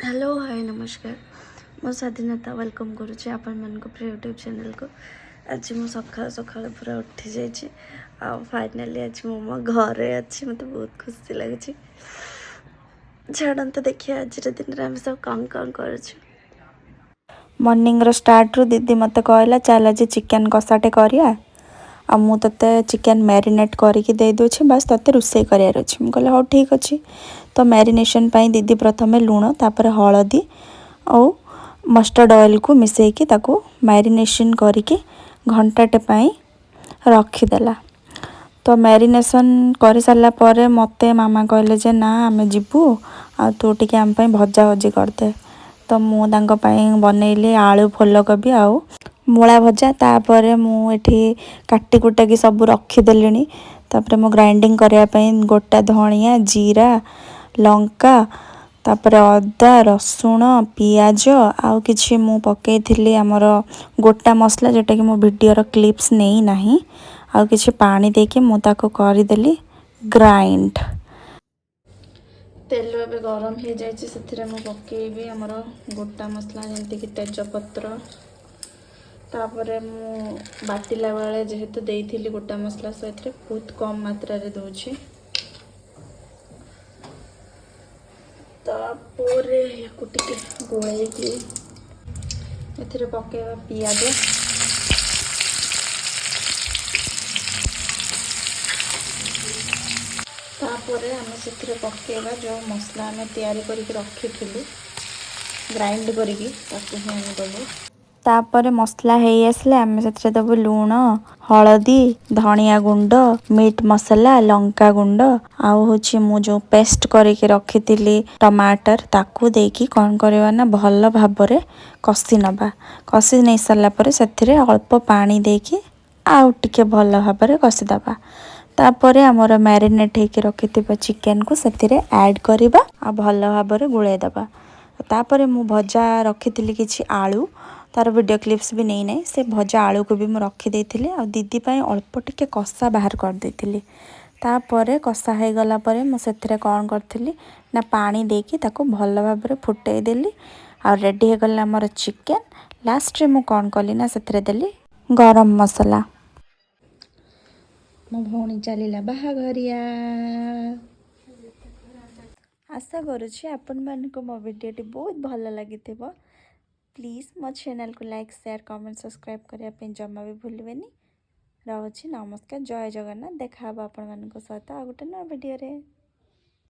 Hello, ହାଏ, ନମସ୍କାର। ମୁଁ ସ୍ୱାଧୀନତା welcome କରୁଛି ଆପଣମାନଙ୍କ ପ୍ରିୟ ୟୁଟ୍ୟୁବ୍ ଚ୍ୟାନେଲ୍କୁ। ଆଜି ମୁଁ ସକାଳୁ ସକାଳୁ ପୁରା ଉଠି ଯାଇଛି ଆଉ ଫାଇନାଲି ଆଜି ମୁଁ ମୋ ଘରେ ଅଛି। ମୋତେ ବହୁତ ଖୁସି ଲାଗୁଛି। ଛାଡ଼ନ୍ତୁ, ଦେଖିବା ଆଜିର ଦିନରେ ଆମେ ସବୁ କ'ଣ କ'ଣ କରୁଛୁ। ମର୍ଣ୍ଣିଂର ଷ୍ଟାର୍ଟରୁ ଦିଦି ମୋତେ କହିଲା, ଚାଲ ଆଜି ଚିକେନ୍ କଷାଟେ କରିବା ଆଉ ମୁଁ ତୋତେ ଚିକେନ୍ ମ୍ୟାରିନେଟ୍ କରିକି ଦେଇଦେଉଛି, ବାସ୍ ତୋତେ ରୋଷେଇ କରିବାର ଅଛି। ମୁଁ କହିଲି, ହଉ ଠିକ୍ ଅଛି। ତ ମ୍ୟାରିନେସନ୍ ପାଇଁ ଦିଦି ପ୍ରଥମେ ଲୁଣ, ତାପରେ ହଳଦୀ ଆଉ ମଷ୍ଟାର୍ଡ଼ ଅଏଲ୍କୁ ମିଶାଇକି ତାକୁ ମ୍ୟାରିନେସନ୍ କରିକି ଘଣ୍ଟାଟେ ପାଇଁ ରଖିଦେଲା। ତ ମ୍ୟାରିନେସନ୍ କରିସାରିଲା ପରେ ମୋତେ ମାମା କହିଲେ ଯେ ନା, ଆମେ ଯିବୁ ଆଉ ତୁ ଟିକେ ଆମ ପାଇଁ ଭଜା ଭଜି କରିଦେ। ତ ମୁଁ ତାଙ୍କ ପାଇଁ ବନେଇଲି ଆଳୁ ଫୁଲକୋବି ଆଉ ମୂଳା ଭଜା। ତାପରେ ମୁଁ ଏଠି କାଟି କୁଟାକି ସବୁ ରଖିଦେଲିଣି। ତାପରେ ମୁଁ ଗ୍ରାଇଣ୍ଡିଙ୍ଗ କରିବା ପାଇଁ ଗୋଟା ଧଣିଆ, ଜିରା, ଲଙ୍କା, ତାପରେ ଅଦା, ରସୁଣ, ପିଆଜ ଆଉ କିଛି ମୁଁ ପକେଇଥିଲି ଆମର ଗୋଟା ମସଲା, ଯେଉଁଟାକି ମୁଁ ଭିଡ଼ିଓର କ୍ଲିପ୍ସ ନେଇନାହିଁ। ଆଉ କିଛି ପାଣି ଦେଇକି ମୁଁ ତାକୁ କରିଦେଲି ଗ୍ରାଇଣ୍ଡ। ତେଲ ଏବେ ଗରମ ହେଇଯାଇଛି। ସେଥିରେ ମୁଁ ପକେଇବି ଆମର ଗୋଟା ମସଲା, ଯେମିତିକି ତେଜପତ୍ର। ତାପରେ ମୁଁ ବାଟିଲା ବେଳେ ଯେହେତୁ ଦେଇଥିଲି ଗୋଟା ମସଲା, ସେଥିରେ ବହୁତ କମ୍ ମାତ୍ରାରେ ଦେଉଛି। ତାପରେ ୟାକୁ ଟିକେ ଗୋଳେଇକି ଏଥିରେ ପକେଇବା ପିଆଜ। ତାପରେ ଆମେ ସେଥିରେ ପକେଇବା ଯେଉଁ ମସଲା ଆମେ ତିଆରି କରିକି ରଖିଥିଲୁ ଗ୍ରାଇଣ୍ଡ କରିକି, ତାକୁ ହିଁ ଆମେ ଦେବୁ। ତାପରେ ମସଲା ହେଇ ଆସିଲେ ଆମେ ସେଥିରେ ଦେବୁ ଲୁଣ, ହଳଦୀ, ଧଣିଆ ଗୁଣ୍ଡ, ମିଟ୍ ମସଲା, ଲଙ୍କା ଗୁଣ୍ଡ ଆଉ ହେଉଛି ମୁଁ ଯେଉଁ ପେଷ୍ଟ କରିକି ରଖିଥିଲି ଟମାଟର, ତାକୁ ଦେଇକି କ'ଣ କରିବା ନା ଭଲ ଭାବରେ କଷି ନେବା। କଷି ନେଇ ସାରିଲା ପରେ ସେଥିରେ ଅଳ୍ପ ପାଣି ଦେଇକି ଆଉ ଟିକେ ଭଲ ଭାବରେ କଷିଦେବା। ତାପରେ ଆମର ମ୍ୟାରିନେଟ୍ ହେଇକି ରଖିଥିବା ଚିକେନକୁ ସେଥିରେ ଆଡ଼୍ କରିବା ଆଉ ଭଲ ଭାବରେ ଗୋଳେଇ ଦେବା। ତାପରେ ମୁଁ ଭଜା ରଖିଥିଲି କିଛି ଆଳୁ, ତାର ଭିଡ଼ିଓ କ୍ଲିପ୍ସ ବି ନେଇନାହିଁ। ସେ ଭଜା ଆଳୁକୁ ବି ମୁଁ ରଖିଦେଇଥିଲି ଆଉ ଦିଦି ପାଇଁ ଅଳ୍ପ ଟିକେ କଷା ବାହାର କରିଦେଇଥିଲି। ତାପରେ କଷା ହେଇଗଲା ପରେ ମୁଁ ସେଥିରେ କ'ଣ କରିଥିଲି ନା ପାଣି ଦେଇକି ତାକୁ ଭଲ ଭାବରେ ଫୁଟେଇ ଦେଲି ଆଉ ରେଡ଼ି ହେଇଗଲା ଆମର ଚିକେନ୍। ଲାଷ୍ଟରେ ମୁଁ କ'ଣ କଲି ନା ସେଥିରେ ଦେଲି ଗରମ ମସଲା। ମୋ ଭଉଣୀ ଚାଲିଲା ବାହାଘରିଆ। ଆଶା କରୁଛି ଆପଣମାନଙ୍କୁ ମୋ ଭିଡ଼ିଓଟି ବହୁତ ଭଲ ଲାଗିଥିବ। ପ୍ଲିଜ୍ ମୋ ଚ୍ୟାନେଲକୁ ଲାଇକ୍, ସେୟାର, କମେଣ୍ଟ, ସବସ୍କ୍ରାଇବ୍ କରିବା ପାଇଁ ଜମା ବି ଭୁଲିବେନି। ରହୁଛି, ନମସ୍କାର, ଜୟ ଜଗନ୍ନାଥ। ଦେଖା ହେବ ଆପଣମାନଙ୍କ ସହିତ ଆଉ ଗୋଟେ ନୂଆ ଭିଡ଼ିଓରେ।